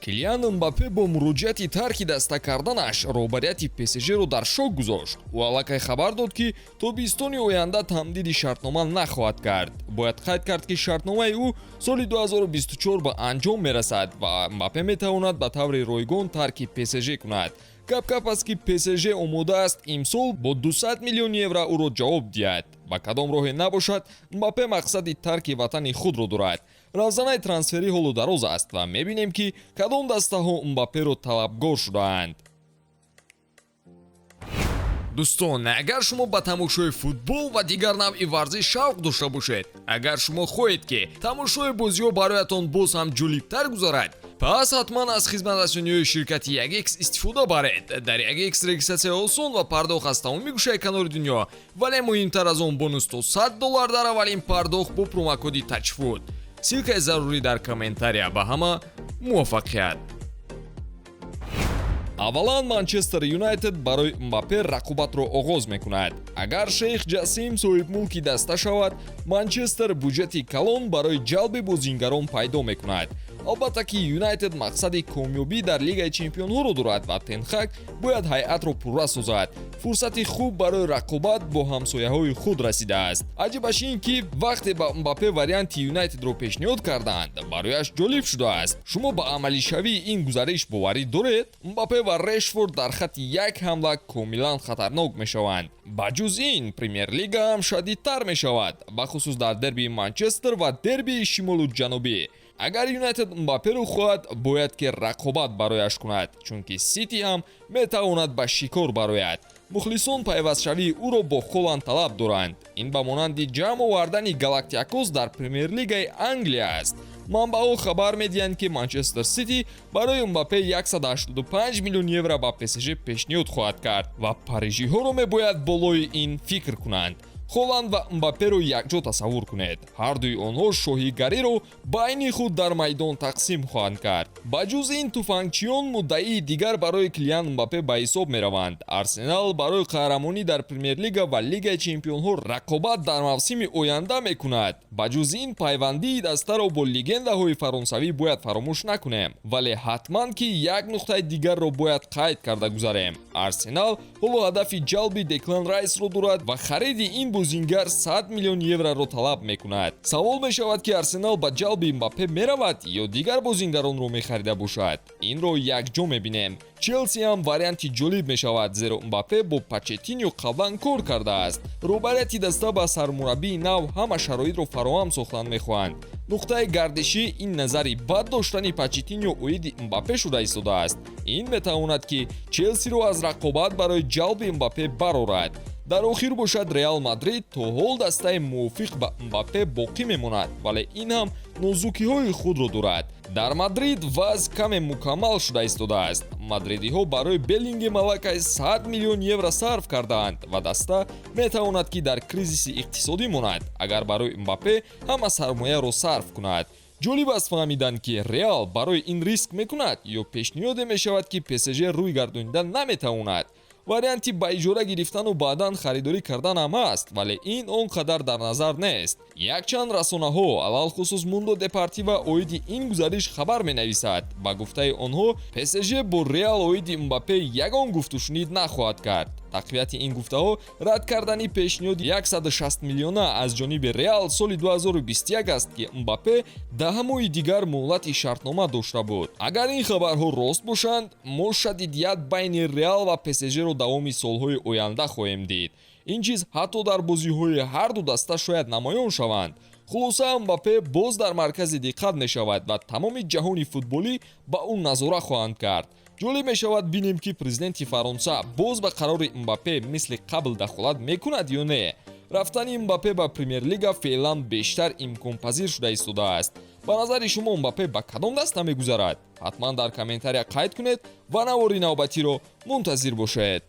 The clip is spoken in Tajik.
Килиан Мбаппе бо муроҷиати тарки даста карданаш роҳбарияти ПСЖ-ро дар шок гузошт. Ӯ аллакай хабар дод, ки тобистони оянда тамдиди шартнома нахоҳад кард. Бояд қайд кард, ки шартномаи ӯ соли 2024 ба анҷом мерасад ва Мбаппе метавонад ба таври ройгон тарки ПСЖ кунад. Гап гап аст, ки ПСЖ омода аст имсол бо 200 миллион евро ӯро ҷавоб диҳад. Ба кадом роҳе набошад, Мбаппе мақсади тарки ватани худро дорад. Равзанаи трансферӣ ҳоло дароз аст ва мебинем, ки кадом дастаҳо Мбапперо талабгор шудаанд. Дӯстон, агар шумо ба тамошои футбол ва дигар навъи варзиш шавқ дошта бошед, агар шумо хоҳед, ки тамошои бозиҳо бароятон боз ҳам ҷолибтар гузарад, пас ҳатман аз хизматрасониҳои ширкати 1X истифода баред. Дар 1X регистратсия осон ва пардохт аз тамоми гӯшаи канори дунё, вале муҳимтар аз он, бонус то 100 доллар дар аввалин пардохт бо промокоди ТАЧФУТ. Ссылкаи зарурӣ дар комментария. Ба ҳама муваффақият! Аввалан, Манчестер Юнайтед барои Мбаппе рақобатро оғоз мекунад. Агар шейх Ҷасим соҳибмулки даста шавад, Манчестер буҷети калон барои ҷалби бозингарон пайдо мекунад. Албатта ки Юнайтед мақсади комёбӣ дар Лигаи чемпионҳоро дорад ва Тенхак бояд ҳайатро пурра созад. Фурсати хуб барои рақобат бо ҳамсояҳои худ расидааст. Аҷибаш ин, ки вақте ба Мбаппе варианти Юнайтедро пешниҳод карданд, барояш ҷолиб шудааст. Шумо ба амалишавии ин гузариш боварӣ доред? Мбаппе ва Решфорд дар хатти як ҳамла комилан хатарнок мешаванд. Ба ҷуз ин, Премер-лига ҳам шадидтар мешавад, бахусус дар дербии Манчестер ва дербии шимолу ҷанубӣ. Агар Юнайтед Мбапперо хоҳад, бояд ки рақобат барояш кунад, чунки Сити ҳам метавонад ба шикор барояд. Мухлисон пайвастшавии ӯро бо Холанд талаб доранд. Ин ба монанди ҷамъ овардани галактиакос дар Премер-лигаи Англия аст. Манбаъҳо хабар медиҳанд, ки Манчестер Сити барои Мбаппе 185 миллион евро ба ПСЖ пешниҳод хоҳад кард ва парижиҳоро мебояд болои ин фикр кунанд. Холанд ва Мбапперо якҷо тасаввур кунед. Ҳардуи онҳо шоҳигариро байни худ дар майдон тақсим хоҳанд кард. Ба ҷуз ин, туфангчиён муддаии дигар барои Килиан Мбаппе ба ҳисоб мераванд. Арсенал барои қаҳрамонӣ дар Премер-лига ва Лигаи чемпионҳо рақобат дар мавсими оянда мекунад. Ба ҷуз ин, пайвандии дастаро бо легендаҳои фаронсавӣ бояд фаромӯш накунем. Вале ҳатман ки як нуқтаи дигарро бояд қайд карда гузарем. Арсенал ҳоло ҳадафи ҷалби Деклан Райсро дорад ва хариди ин бозингар 100 миллион евроро талаб мекунад. Савол мешавад, ки Арсенал ба ҷалби Мбаппе меравад ё дигар бозингаронро мехарида бошад? Инро якҷо мебинем. Челси ҳам варианти ҷолиб мешавад, зеро Мбаппе бо Почеттино қаблан кор кардааст. Роҳбарияти даста ба сармураббии нав ҳама шароитро фароҳам сохтан мехоҳанд. Нуқтаи гардишӣ ин назари бад доштани Почеттино оиди Мбаппе шуда истодааст. Ин метавонад, ки Челсиро аз рақобат барои ҷалби Мбаппе барорад. Дар охир бошад, Реал Мадрид то ҳол дастаи мувофиқ ба Мбаппе боқӣ мемонад, вале ин ҳам нозукиҳои худро дорад. Дар Мадрид вазъ каме мукаммал шуда истодааст. Мадридиҳо барои Беллингем аллакай 100 миллион евро сарф кардаанд ва даста метавонад, ки дар кризиси иқтисодӣ монад, агар барои Мбаппе ҳама сармояро сарф кунад. Ҷолиб аст фаҳмидан, ки Реал барои ин риск мекунад ё пешниҳоде мешавад, ки ПСЖ рӯй гардонида наметавонад. Варианти ба иҷора гирифтану баъдан харидорӣ кардан ҳам ҳаст, вале ин он қадар дар назар нест. Якчанд расонаҳо, алалхусус Мундо Депортиво, оиди ин гузариш хабар менависад. Ба гуфтаи онҳо, ПСЖ бо Реал оиди Мбаппе ягон гуфтушунид нахоҳад кард. Тақвияти ин гуфтаҳо рад кардани пешниҳоди 160 миллиона аз ҷониби Реал соли 2021 аст, ки Мбаппе 10 моҳи дигар муҳлати шартнома дошта буд. Агар ин хабарҳо рост бошанд, мо шадидият байни Реал ва ПСЖро давоми солҳои оянда хоҳем дид. Ин чиз ҳатто дар бозиҳои ҳарду даста шояд намоён шаванд. Хулоса, Мбаппе боз дар маркази диққат мешавад ва тамоми ҷаҳони футболӣ ба ӯ назора хоҳанд кард. Ҷолиб мешавад бинем, ки президенти Фаронса боз ба қарори Мбаппе мисли қабл дахолат мекунад ё не. Рафтани Мбаппе ба Премер-лига феълан бештар имконпазир шуда истодааст. Ба назари шумо, Мбаппе ба кадом даста мегузарад? Ҳатман дар комментария қайд кунед ва навори навбатиро мунтазир бошед.